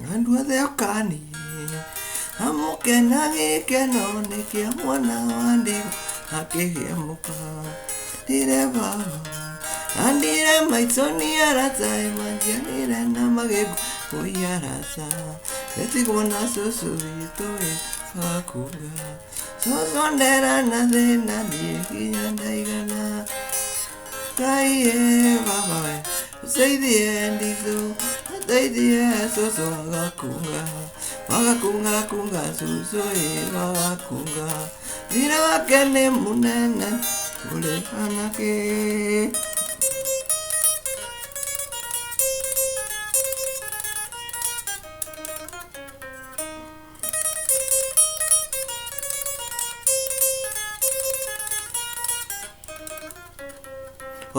Andũ othe okani amũkena gĩkeno nĩ kĩa mwana wa ndigwa akĩgĩa mũka. Ndire baba andire maitũ nĩ arata manjiarire na magĩngu oi arata etigwo na cũcũ witũ ĩ agakunga cũcũ ndera na thĩna niĩ nginya ndaigana. Ngai ĩ baba we ũteithie nditũ ũteithie cũcũ agakunga agakunga kunga cũcũ ĩ agakunga thirĩ wake nĩ mũnene ũrĩ anake.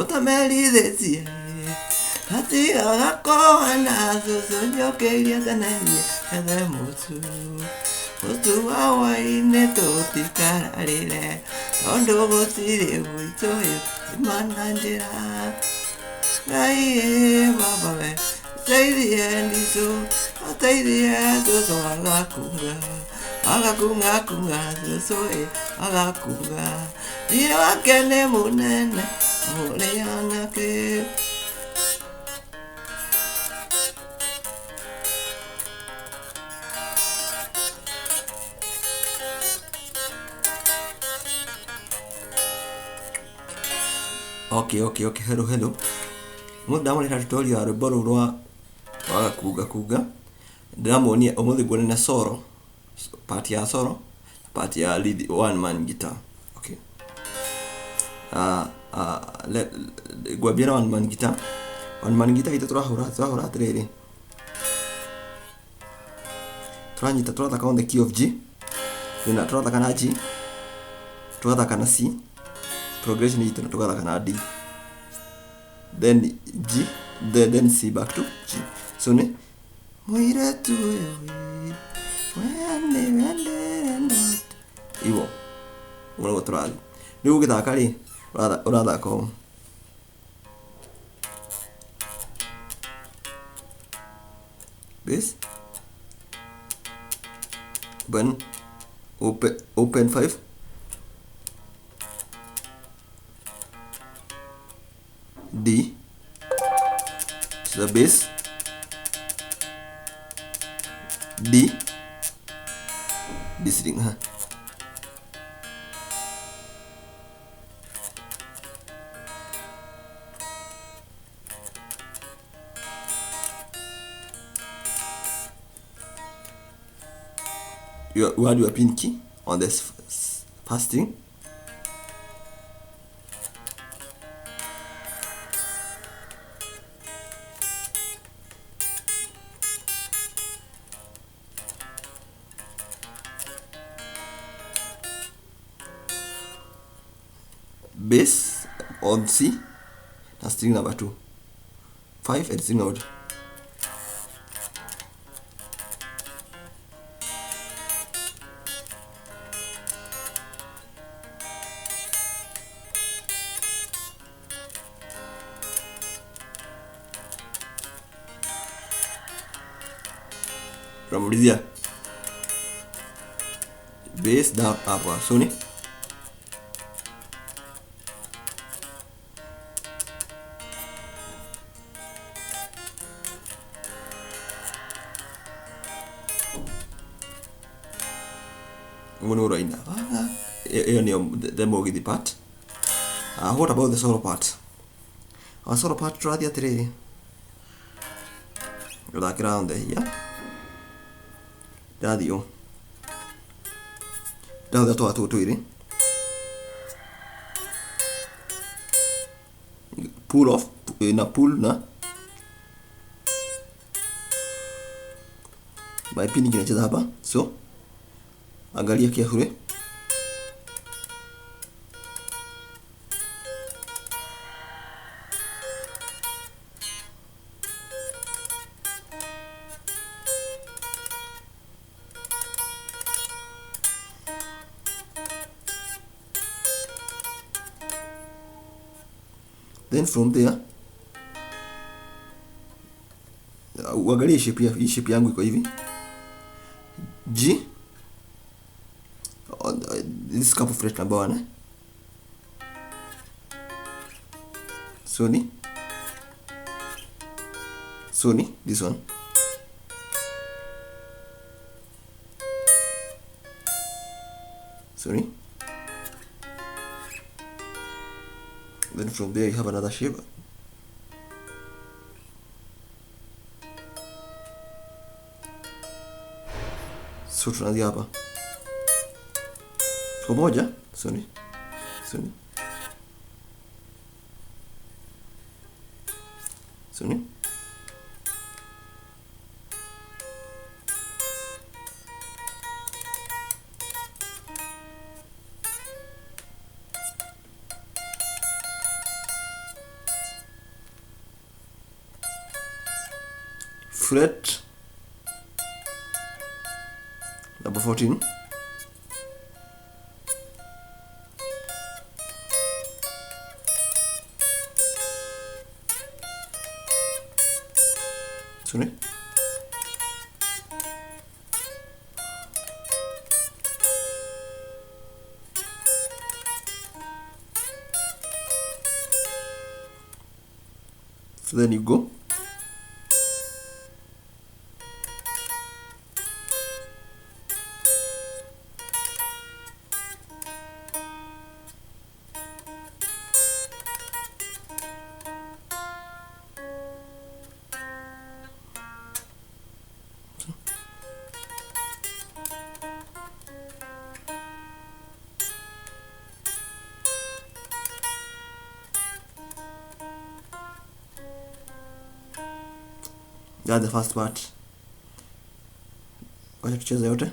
Ũtamerithĩtie atigaga kũhana cũcũ njũkĩria tene niĩ ethe mũtu mũtu wa hwaĩ-inĩ tũtikararĩre tondũ gũtirĩ gwitũ ima na njĩra. Ngai ĩ baba we ũteithie nditũ ũteithie cũcũ agakunga agakunga kunga cũcũ ĩ agakunga thirĩ wake nĩ mũnene ũrĩ anake. Okay, okay, okay. Hello, hello. Mũthĩ ndamũreha tutorial ya rwĩmbo rũu rwa rwa gakunga kunga. Ndĩramuonia ũmũthĩ nguonania solo, part ya solo, part ya lead one man guitar. Okay. Ngwambia na one man guitar. One man guitar itũ tũrahũra tũrahũra atĩrĩrĩ. Tũranyita tũrathaka on the key of G. Twĩna tũrathaka na G. Tũgathaka na C. Progression itũ na tũgathaka na D. Then G, then C back to G. So nĩ mũirĩtu ũyũ wende wende ivo ũguo nĩguo tũrathiĩ. Rĩu ũgĩthaka rĩ ũrathaka ũũ. Bass, open, open, open 5, D to the bass, D, D string, huh? You add your pin key on this first string. Bass on C, that's string number 2, 5 and string number 2. Tunamalizia bass down up, so ni ũguo nĩguo ũraina. Ĩyo nĩyo the mũgithi part. What about the solo part? Our solo part tũrathiĩ atĩrĩrĩ, tũthakĩra on the here, ndĩrathiĩ ũũ, ndĩrahũthĩra tũa tũũ twĩrĩ, pull off na pull na my pin inacheza hapa, so angalia carefully. Then from there, Uangalie shape ya hii shape yangu iko hivi. G on this cup of fret number 1, eh? So ni this one. Sorry. Then from there you have another shape. So tunaanzia hapa. Tuko moja. Sorry. Sorry. Sorry. Fret number 14, sorry, so then you go That's the first part. Wacha tucheze yote.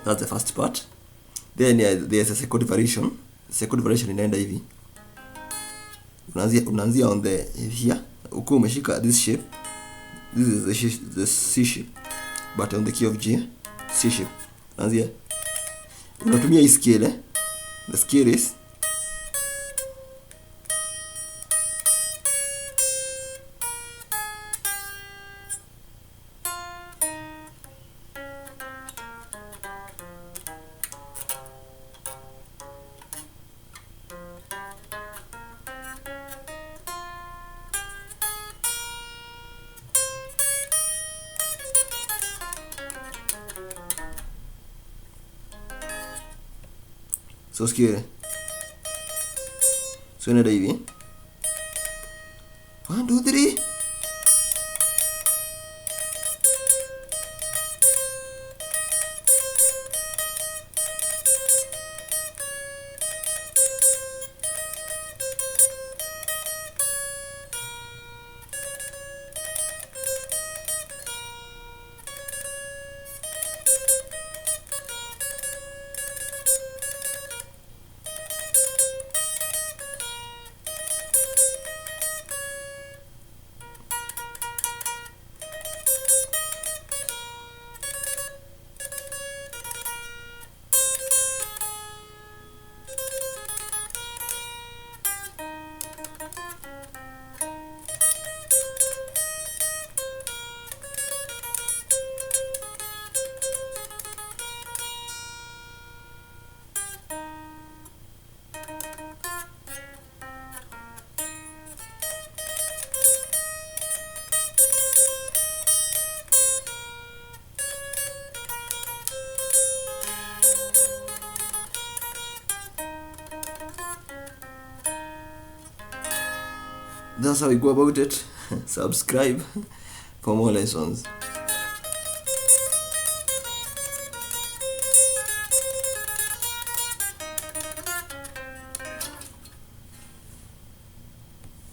That's the first part. Then there's a second variation. Second variation inaenda hivi. Unaanzia on the here. Ukiwa umeshika this shape. This is the C shape, but on the key of G, C shape. Unaanzia, unatumia hii scale, eh? The scale is so scale. So inaenda hivi 1 2 3. That's how we go about it. Subscribe for more lessons.